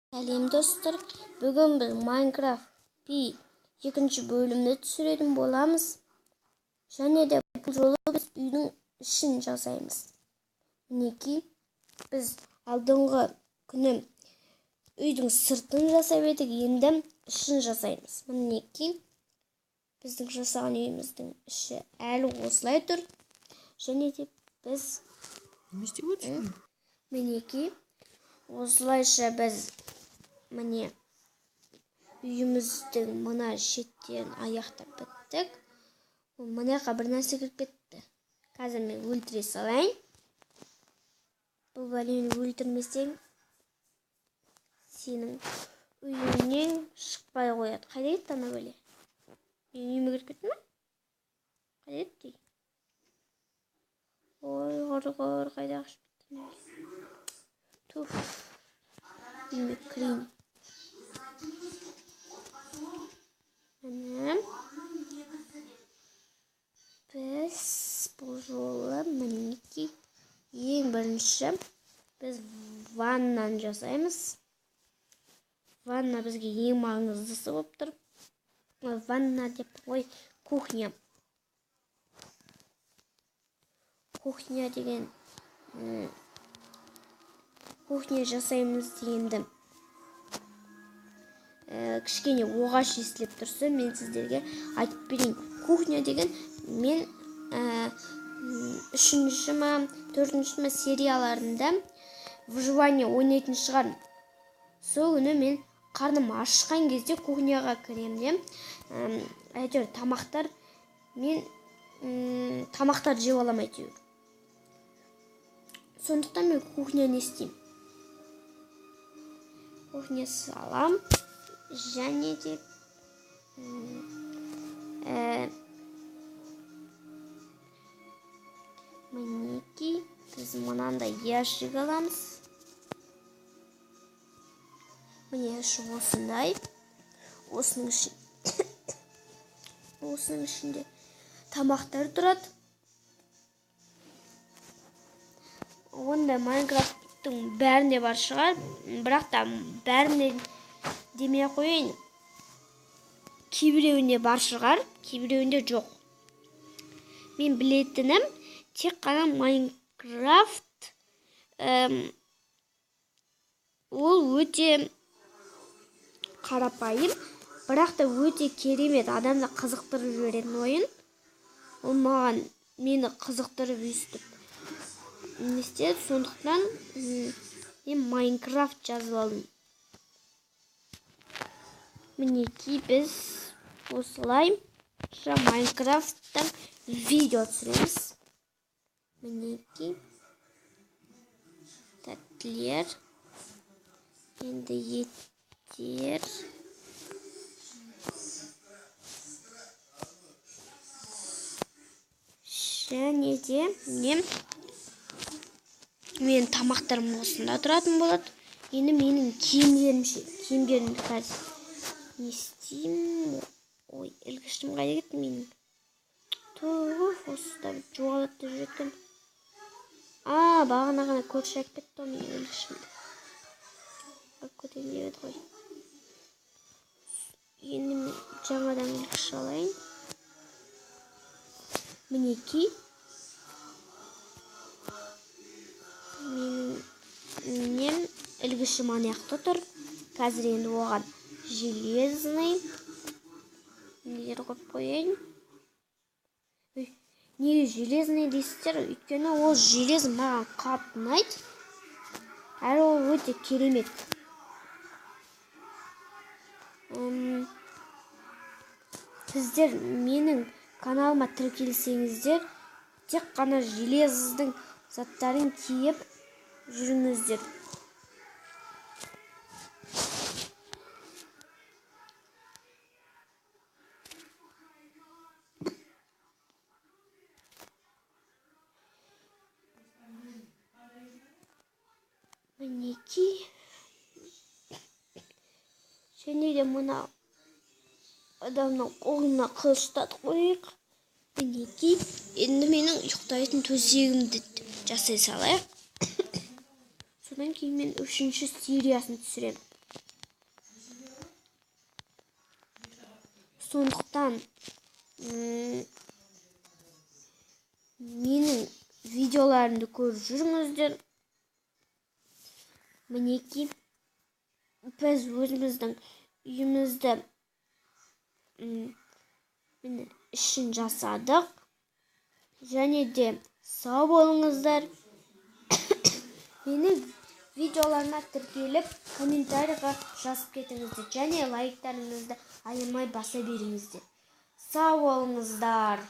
Сәлем достар, бүгін біз Minecraft PE екінші бөлімді түсіретін боламыз. Және де бұл жолы біз үйдің ішін жасаймыз. Мінекей, біз алдыңғы күні үйдің сыртын жасап едік, енді ішін жасаймыз. Мінекей, біздің жасаған үйіміздің іші әлі осылай тұр. Және де біз мінекей, осылайша біз міне үйіміздің мына шеттерін аяқтап біттік. Мына жаққа бір нәрсе кіріп кетті. Қазір мен өлтіре салайын. Бұл бәлені өлтірмесең, сенің үйіңнен шықпай қояды. Қайда кетті ана бәле? Менің үйіме кіріп кетті ме? Қайда кетті? Ой, ғыр-ғыр, қайда қашып кетті ана бәле? Туф, үйіме кірейін. Міне, біз бұл жолы мінекей ең бірінші біз ваннаны жасаймыз. Ванна бізге ең маңыздысы болып тұр. Ванна деп қой, кухня. Кухня деген, кухня жасаймыз дегенді кішкене оғаш естіліп тұрса, мен сіздерге айтып берейін. Кухня деген мен үшінші ма, төртінші ма серияларында выживание ойнайтын шығармын. Сол күні мен қарным ашқан кезде кухняға кіремін де, әйтеуір тамақтар, мен тамақтар жеп аламын әйтеуір. Сондықтан мен кухня не істеймін? Кухня салам. Және де мінекей біз мынандай ящик аламыз. Міне іші осындай. Осының ішінде тамақтар тұрады. Онда Майнкрафттың бәрінде бар шығар, бірақ та бәрінде демей ақ қояйын. Кейбіреуінде бар шығар, кейбіреуінде жоқ. Мен білетінім тек қана Майнкрафт, ол өте қарапайым, бірақ та өте керемет, адамды қызықтырып жіберетін ойын. Ол мені қызықтырып өйстіп не істеді, сондықтан мен Майнкрафт жазып алдым. Мінекей біз осылайша Майнкрафттан видео түсіреміз. Мінекей тәттілер, енді еттер. Және де менің тамақтарым осында тұратын болады. Енді менің киімдерім ше, киімдерімді қазір не істеймін? Ой, ілгішім қайда кетті менің? Туф, осында жоғалады деп жүр екен. А, бағана ғана көрші алып кетті ғой менің ілгішімді. Алып кетейін деп еді ғой. Енді мен жаңадан ілгіш алайын. Мінекей. Менің нем ілгішім ана жақта тұр. Қазір енді оған железный нелер қойып қояйын. Ой, неге железный дейсіздер? Өйткені ол железный маған қатты ұнайды. Әрі ол өте керемет. Сіздер менің каналыма тіркелсеңіздер, тек қана желездің заттарын киіп жүріңіздер. Мінекей. Және де мына адамның қолына қылыш ұстатып қояйық. Мінекей, енді менің ұйықтайтын төсегімді жасай салайық. Содан кейін мен үшінші сериясын түсіремін. Сондықтан менің видеоларымды көріп жүріңіздер. Мінекей, біз өзіміздің үйімізді, міне, ішін жасадық. Және де сау болыңыздар. Менің видеоларыма тіркеліп, комментарийға жазып кетіңіздер және лайктарыңызды аямай баса беріңіздер. Сау болыңыздар.